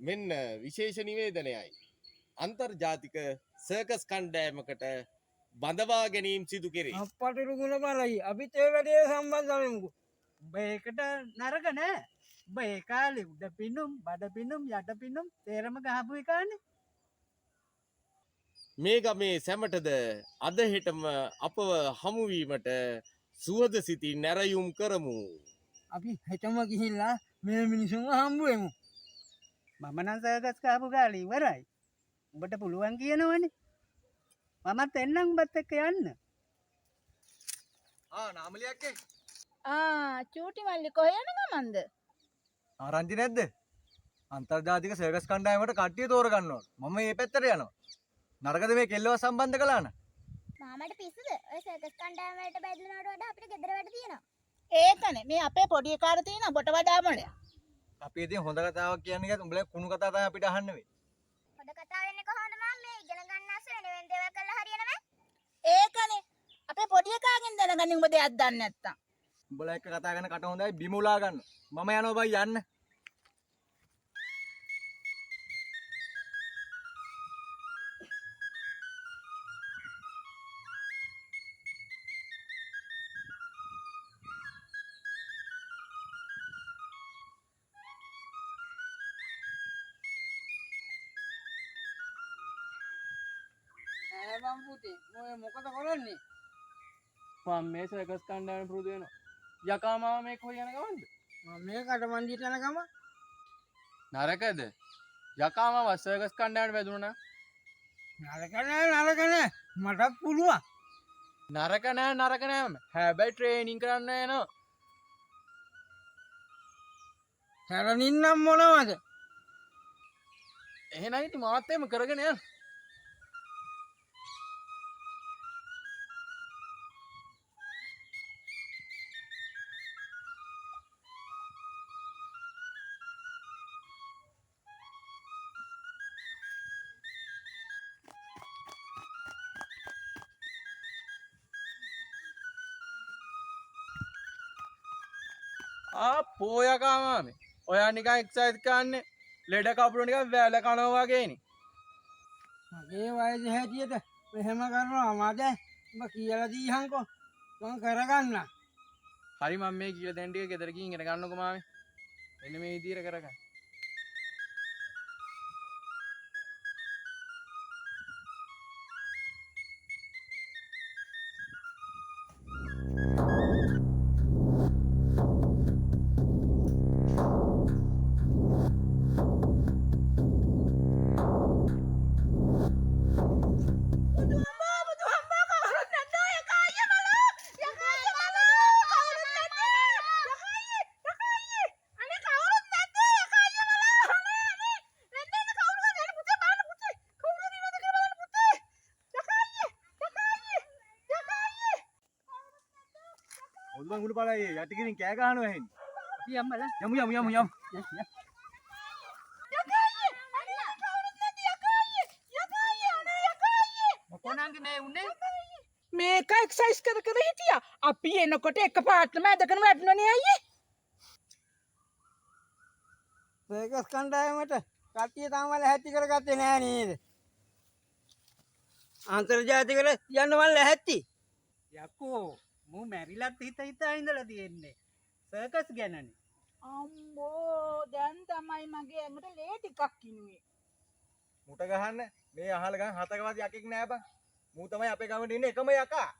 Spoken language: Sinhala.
මෙන්න විශේෂ නිවේදනයයි. අන්තර්ජාතික සර්කස් කණ්ඩායමකට බඳවා ගැනීම සිදු කෙරේ. අප්පට රුගුණ බලයි. අපිත් ඒ වැඩේ සම්බන්ධ වෙමුකෝ. උඹ ඒකට නරක නෑ. උඹ ඒ කාලේ උඩ පිනුම්, බඩ පිනුම්, යට පිනුම් තේරම ගහපු එකානේ. මේ ගමේ සැමටද අද හෙටම අපව හමුවීමට සුවද සිතින් නැරයුම් කරමු. අපි හෙටම ගිහිල්ලා මේ මිනිසුන්ව හම්බ වෙමු. මම නම් සර්කස් ගහපු කාලේ ඉවරයි. උඹට පුළුවන් කියනවනේ. මමත් එන්නම් උඹත් එක්ක යන්න. ආ නාමලියක්කේ. ආ චූටි මල්ලි කොහේ යන ගමන්ද? ආරංචි නැද්ද? අන්තර්ජාතික සර්කස් කණ්ඩායමට කට්ටිය තෝරගන්න ඕන. මම මේ පැත්තට යනවා. නරකද මේ කෙල්ලව සම්බන්ධ කළා නම්? මාමට පිස්සුද? ඔය සර්කස් කණ්ඩායම වලට බැදලනවට වඩා අපිට ගෙදර වැඩ තියෙනවා. ඒකනේ මේ අපේ පොඩි එකාට තියෙන ඔබට වඩා මොලයක්. අපි ඉතින් හොඳ කතාවක් කියන්නේ ගියත් උඹලා කුණු කතා තමයි අපිට අහන්න වෙන්නේ. හොඳ කතා වෙන්නේ කොහොමද මාම්? මේ ඉගෙන ගන්න අස වෙන වෙන දේවල් කරලා හරියනවද? ඒකනේ අපේ පොඩි එකාගෙන් දැනගන්න උඹ දෙයක් දන්නේ නැත්තම්. උඹලා එක්ක කතා කරන කට හොඳයි බිම උලා ගන්න. මම යනවා බයි යන්න. ඈ බං පුතේ, ඔය මොකද කරන්නේ? මම මේ සර්කස් කණ්ඩායම පුරුදු වෙනවා. යකා මාම මේ කොහේ යන ගමන්ද? මම මේ කටමන්දියට යන ගම. නරකද? යකා මාම සර්කස් කණ්ඩායමට වැදුණා. නරක නෑ, නරක නෑ, මටත් පුළුවන්. නරක නෑ, නරක නෑ. හැබැයි ට්‍රේනින් කරන්න යනවා. හැරමින් නම් මොනවද? එහෙනම් ඉතින් මාත් එහෙම කරගෙන යන්න. ආ පෝයකා මාමේ. ඔයා නිකන් එක්සයිස් කරන්නේ ලෙඩ කපුරු නිකන් වැල කනවා වගේනේ. මගේ වයස හැටියට මෙහෙම කරනවා මට උඹ කියලා දීහන්කෝ, මං කරගන්න. හරි මම මේ කියලා දෙන්න ටික ගෙදර ගිහින් ඉගෙන ගන්නකෝ මාමේ. මෙන්න මේ විදියට කරගන්න. හොඳ බං කුණු පාලයි යටි කිරින් කෑ ගහනවා ඇහෙන්නේ. අපි යම්මලා. යමු යමු යමු යමු. මොකෝ නංගි මේ උනේ? මේක එක්සයිස් කර කර හිටියා. අපි එනකොට එක පාටම ඇදගෙන වැටුණනේ අයියේ. සර්කස් කණ්ඩායමට කට්ටිය තාම ලැහැත්ති කරගත්තේ නෑ නේද? අන්තර්ජාතිකට යන්න මං ලැහැත්ති. යකෝ මූ මැරිලත් හිත හිතා ඉඳලා තියෙන්නේ සර්කස් ගැනනේ. අම්බෝ දැන් තමයි මගේ ඇඟට ලේ ටිකක් කිනුවේ. මුට ගහන්න මේ අහල ගහන් හතකවත් යකෙක් නෑ බං. මූ තමයි අපේ ගමේ ඉන්න එකම යකා.